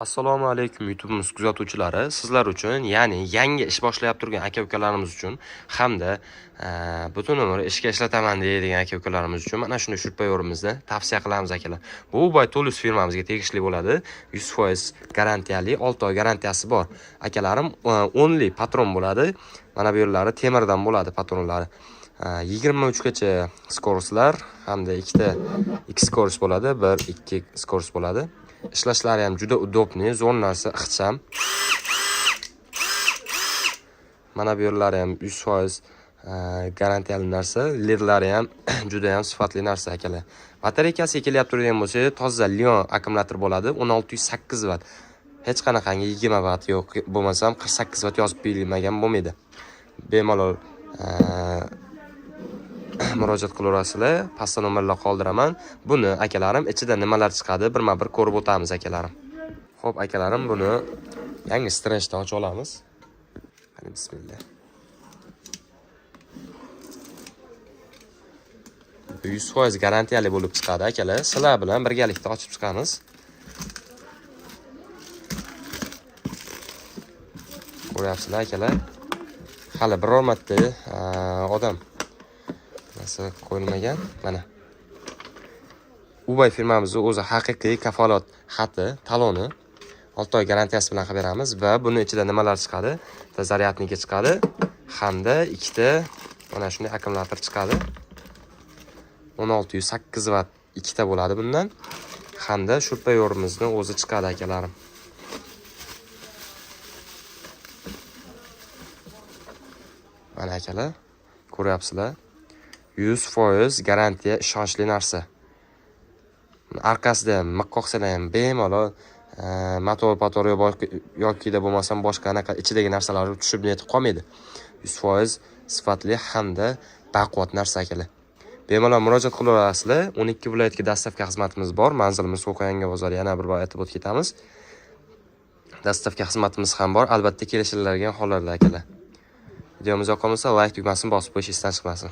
Assalomu alaykum YouTube'imiz kuzatuvchilari. Sizlar uchun, ya'ni yangi ish boshlayap turgan aka-ukalarimiz uchun hamda butun umr ishga ishlataman deydigan aka-ukalarimiz uchun mana shunday shurpayorimizni tavsiya qilamiz akalar. Bu Ubay Tools firmamizga tegishli bo'ladi. 100% garantiyali, 6 oy garantiyasi bor. Akalarim, 10li patron bo'ladi. Mana bu yerlari temirdan bo'ladi patronlari. 23 gacha skorslar hamda ikkita 2 skors bo'ladi, 1 2 skors bo'ladi. Ishlashlari ham juda udobniy, zo'r narsa, ixcham. Mana bu yerlari ham 100% garantiyali narsa, ledlari ham juda ham sifatli narsa akalar. Batareykasiga kelyapti turgan bo'lsa, toza Lion akkumulyator bo'ladi, 1608 vatt. Hech qanaqangi 20 vatt yo'q, bo'lmasam 48 vatt yozib berilmagan bo'lmaydi. Bemalol murojaat qilaverasizlar, pastda nomerlar qoldiraman. Buni akalarim ichida nimalar chiqadi, birma-bir ko'rib o'tamiz akalarim. Xo'p, akalarim, buni yangi strenchdan ochib olamiz. Qani bismillah. Bu 100% garantiyali bo'lib chiqadi akalar. Sizlar bilan birgalikda ochib chiqamiz. Ko'ryapsizlar akalar. Hali biror marta odam narsa qo'yilmagan. Mana. Ubay firmamizni o'zi haqiqiy kafolat xati, taloni 6 oy garantiyasi bilan qilib beramiz va buni ichida nimalar chiqadi? Bitta zaryadniki chiqadi hamda ikkita mana shunday akkumulyator chiqadi. 1608 vatt ikkita bo'ladi bundan. Hamda shurpayorimizni o'zi chiqadi akalarim. Mana akalar, ko'ryapsizlar. 100% garantiya, ishonchli narsa. Orqasida ham miq qoqsalar ham bemalol motor pator yokida bo'lmasam boshqa anaqa ichidagi narsalar tushib netib qolmaydi. 100% sifatli hamda baquvvat narsa akalar. Bemalol murojaat qilaverasizlar. 12 viloyatga dastavka xizmatimiz bor. Manzilimiz Qo'qon bozori, yana bir bor aytib o'tib ketamiz. Dastavka xizmatimiz ham bor. Albatta kelishiladigan hollarda akalar. Videomiz yoqqan bo'lsa, like tugmasini bosib qo'yish esdan chiqmasin.